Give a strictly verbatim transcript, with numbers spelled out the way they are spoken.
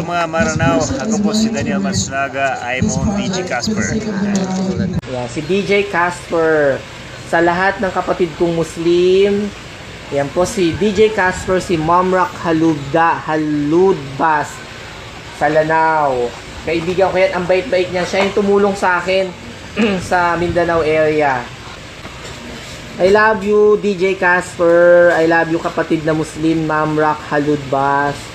Mga Maranao, ako po si Daniel Matsunaga, I'm on D J Casper. Yan, si D J Casper. Sa lahat ng kapatid kong Muslim, yan po si D J Casper, si Mamrak Halubda, Haludbas, sa Lanao. Kaibigan ko yan, ang bait-bait niya. Siya yung tumulong sa akin sa Mindanao area. I love you, D J Casper. I love you, kapatid na Muslim, Mamrak Haludbas.